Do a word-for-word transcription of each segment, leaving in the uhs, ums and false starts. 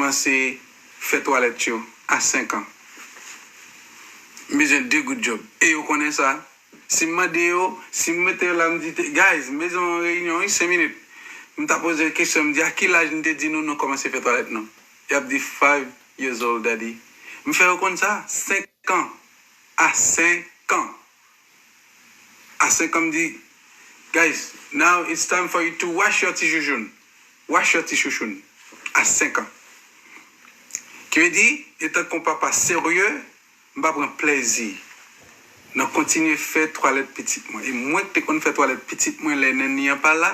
kòmanse fè twalèt yo a senk an. M bezwen de goud djòb. E yo konnen sa. Si m mande yo, si m mete yo la, m di, "Guys, m bezwen yon reyinyon, wi, senk minit." M ta poze yo kesyon, m di, "A ki laj m te di nou nou kòmanse fè twalèt nou?" Y ap di, "Five years old, daddy." M fè yo konn sa, senk an. A senk an. A senk an, m di, "Guys, now it's time for you to wash your ti chouchoun. Wash your ti chouchoun." A senk an. Ki vle di, etan ke yon papa serye, m pa pran plezi nan kontinye fè twalèt pitit mwen. E mwen ki te konn fè twalèt pitit mwen lè nanny an pa la,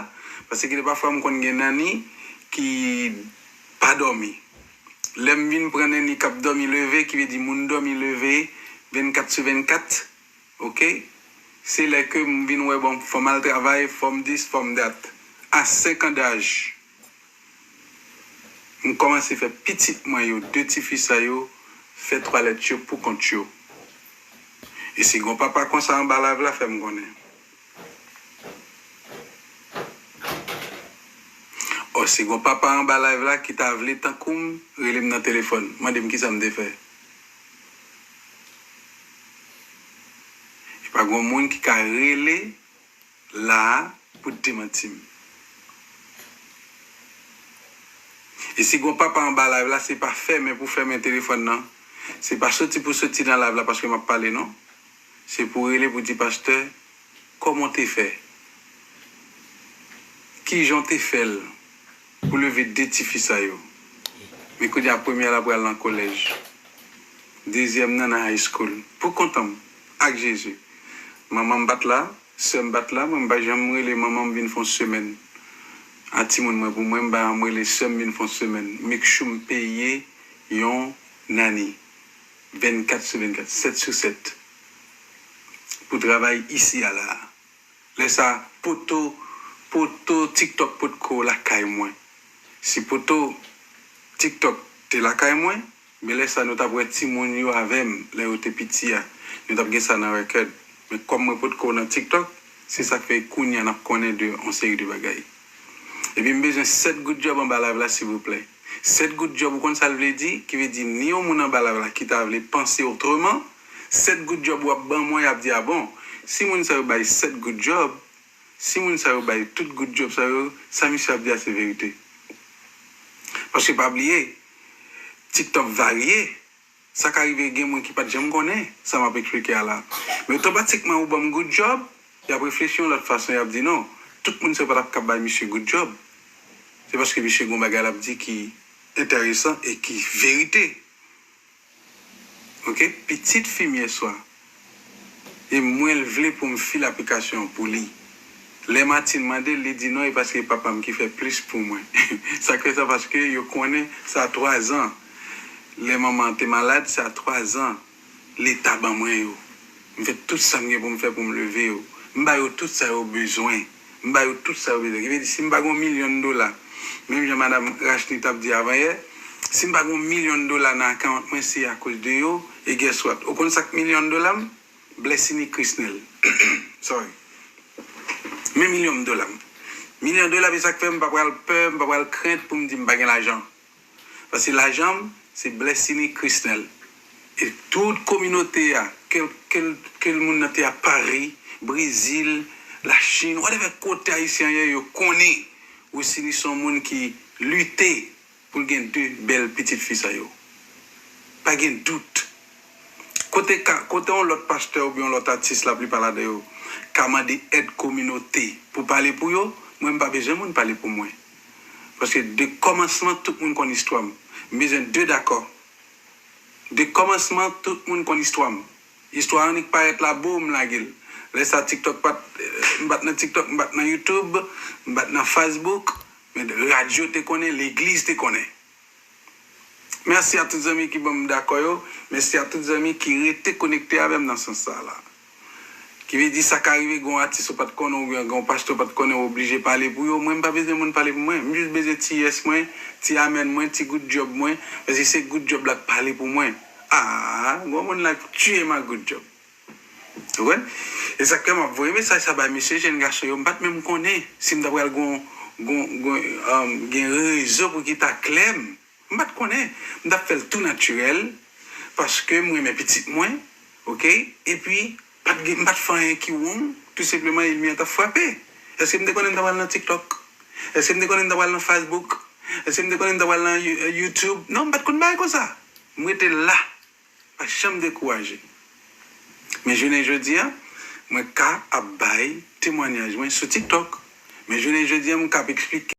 paske gen de pafwa m konn gen nanny ki pa dòmi. Lè m vin pran nanny k ap dòmi leve, ki vle di moun dòmi leve vennkat sou vennkat, oke? Se lè ke m vin wè, bon, fò m al travay, fò m dis, fò m dat. A senk an daj, m kòmanse fè pitit mwen yo, de tifi sa yo, fè twalèt yo pou kont yo. E si gon papa konsa anba live la, fè m konnen. O, si gon papa anba live la ki ta vle tankou m, rele m nan telefòn, mande m kisa m te fè. E pa gon moun ki ka rele la a pou demanti m. E si gon papa anba live la, se pa fèmen pou fèmen telefòn nan. Se pa soti pou soti nan live la paske m ap pale, non. Se pou rele pou di, "Pastè, kòman w te fè? Kijan w te fè l pou leve de tifi sa yo?" Men kounye a, premye a la pral nan kolèj. Dezyèm nan nan high school. Pou kontan m, ak Jezi. Manman m pa t la, sè m pa t la, mwen m pa janm rele manman m vin fè yon semèn a timoun mwen pou mwen, m pa janm rele sè m vin fè yon semèn. Make sure m peye yon nanny vennkat sou vennkat, sèt sou sèt, pou travay isi a la a. Lè sa, poto, poto TikTok potko lakay mwen. Si poto TikTok te lakay mwen, men lè sa nou t ap wè timoun yo avè m lè yo te piti a. Nou t ap gen sa nan record. Men kòm mwen potko nan TikTok, se sa k fè kounye a n ap konnen de yon seri de bagay. Epi m bezwen sèt goud djòb anba live la, silvouplè. Sèt goud djòb, ou konn sa l vle di? Ki vle di, ni yon moun anba live la ki ta vle panse otreman, sèt goud djòb w ap ban mwen, y ap di, "A bon, si moun sa yo bay sèt goud djòb, si moun sa yo bay tout goud djòb sa yo, sa misye ap di a se verite." Paske pa bliye, TikTok varye. Sa ka rive gen moun ki pa t janm konnen sa m ap eksplike a la. Men otomatikman ou ban m good job, y ap reflechi yon lòt fason, y ap di non, tout moun sa yo pa t ap kab bay misye good job. Se paske misye gen yon bagay l ap di ki enteresan e ki verite. Oke? Pitit fi m yèswa. E mwen l vle pou m fil aplikasyon an pou li. Lè Martine mande l, li di non, e paske papa m ki fè plis pou mwen. Sa k fè sa, paske yo konnen sa twazan. Lè manman an te malad, sa twazan Leta ban mwen yo. M fè tout sa m gen pou m fè pou m leve yo. M ba yo tout sa yo bezwen. M ba yo tout sa yo bezwen. Ki vle di, si m pa gen yon milyon dola, menm jan madanm Rachni t ap di avan yè, si m pa gen yon milyon dola nan akawont mwen, se akoz de yo. E guess what? Ou konn sa k milyon dola m? Blessiny Chrisnel. Sorry. Men milyon dola m. Milyon dola, men sa k fè m pa pral pè, m pa pral krent pou m di m pa gen lajan. Paske lajan m, se Blessiny Chrisnel. E tout kominote a, kèl, kèl, kèl moun nan te a Paris, Brezil, Lachin, whatever kote Ayisyen an ye, yo konnen Wesiny se yon moun ki lite pou l gen de bèl pitit fi sa yo. Pa gen dout. Kote ka, kote yon lòt pastè oubyen yon lòt atis, laplipa ladan yo, ka mande èd kominote pou pale pou yo, mwen m pa bezwen moun pale pou mwen. Paske de kòmansman, tout moun konn istwa m. M bezwen de dakò. De kòmansman, tout moun konn istwa m. Istwa annik parèt la, boom, lage l. Lè sa TikTok pa t, m pa t nan TikTok, m pa t nan YouTube, m pa t nan Facebook, men radyo te konnen, legliz te konnen. Mèsi a tout zanmi ki ban m dakò yo. Mèsi a tout zanmi ki rete konekte avè m nan sans sa la. Ki vle di sa ka rive gen yon atis ou pa t konnen oubyen gen yon pastè ou pa t konnen ou oblije pale pou yo. Mwen, m pa bezwen moun pale pou mwen. M jis bezwen ti yes mwen, ti amen mwen, ti good job mwen. Paske se good job la k pale pou mwen. Ah, gen yon moun la k tiye m ak good job. Ou konprann? E sa k fè m ap voye mesaj sa bay mesye, jenn gason yo. M pa t menm konnen si m ta pral gon, gon, gon, um, gen rezo pou ki ta klè m. M pa t konnen. M t ap fè l tou natirèl, paske m renmen pitit mwen, oke? Epi, pa t gen, m pa t fè anyen ki wrong, tou senpleman, ènmi an t ap frape. Èske m te konnen m t ap al nan TikTok? Èske m te konnen m t ap al nan Facebook? Èske m te konnen m t ap al nan You- YouTube? Non, m pa t konn bagay konsa. M rete la. Pa janm dekouraje. Men jounen jodi a, mwen ka ap bay temwanyaj mwen sou TikTok. Men jounen jodi a, m ka ap eksplike